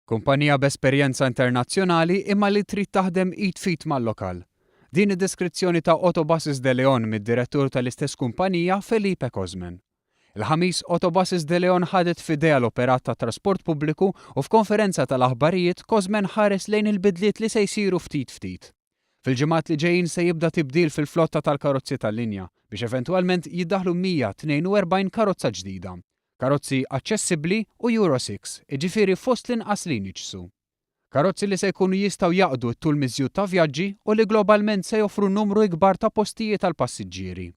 Kumpanija b'esperjenza internazzjonali imma li trid taħdem id f'id mal-lokal. Din id-deskrizzjoni ta' Autobuses de Leon mid-direttur tal-istess kumpanija Felipe Cosmen. Il-Ħamis Autobuses de Leon ħadet f'idejha l-operat tat-trasport pubbliku u f'konferenza tal-aħbarijiet Cosmen ħares lejn il-bidliet li se jsiru ftit ftit. Fil-ġimgħat li ġejjin se jibda tibdil fil-flotta tal-karozzi tal-linja biex eventwalment jiddaħħlu 142 karozza ġdida. Karozzi aċċessibbli u Euro 6, jiġifieri fost l-inqas li jniġġsu. Karozzi li se jkunu jistgħu jaqdu t-tul miżjud ta' vjaġġi u li globalment se joffru numru ikbar ta' postijiet għall-passiġġieri.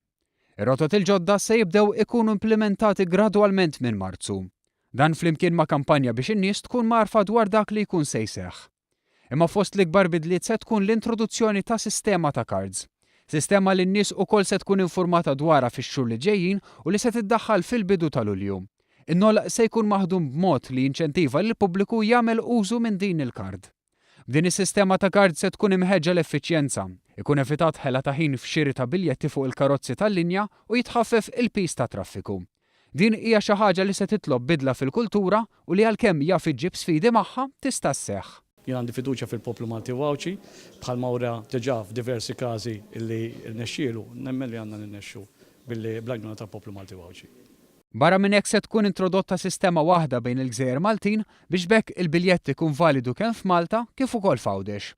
Ir-rotot il-ġodda se jibdew ikunu implimentati gradwalment minn Marzu. Dan flimkien ma' kampanja biex in-nies tkun mgħarrfa dwar dak li jkun se jseħħ. Imma fost l-ikbar bidliet se tkun l-introduzzjoni ta' sistema ta' cards. Sistema li n-nies ukoll se tkun infurmata dwarha fix-xhur li ġejjin u li se tiddaħħal fil-bidu ta' Lulju. In-noll se jkun maħdum b'mod li jinċentiva lill-pubbliku jagħmel użu minn din il-card. B'din is-sistema ta' card se tkun imħeġġa l-effiċjenza, ikun evitat ħela ta' ħin f'xiri ta' biljetti fuq il-karozzi tal-linja u jitħaffef il-piż tat-traffiku. Din hija xi ħaġa li se titlob bidla fil-kultura u li għalkemm jaf iġġib sfidi magħha, tista' sseħħ. Jien għandi fiduċja fil-poplu Malti u Għawdxi, bħalma wera diġà f'diversi każi li rnexxielu, nemmen li għandna nirnexxu billi bl-għajnuna tal-poplu Malti u Għawdxi. Barra minn hekk se tkun introdotta sistema waħda bejn il-gżejjer Maltin biex b'hekk il-biljett ikun validu kemm f'Malta kif ukoll f'Għawdex.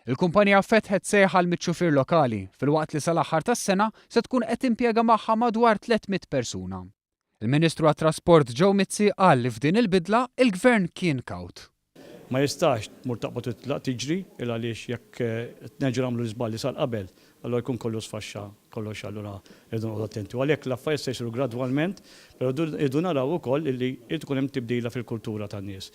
Il-kumpanija fetħet sejħa għal mitt xufier lokali, filwaqt li sal-aħħar tas-sena se tkun qed timpjega magħha madwar 300 persuna. Il-Ministru għat-Trasport Joe Mizzi qal li f'din il-bidla il-Gvern kien kawt. Ma jistax tmur taqbad u titlaq tiġri il għaliex jekk nerġgħu nagħmlu l-iżball li sar qabel, allura jkun kollu sfaxxa kollox allura rridu noqogħdu attenti. U għalhekk l-affarijiet se jsiru gradwalment, però rridu naraw ukoll illi jrid ikun hemm tibdila fil-kultura tan-nies.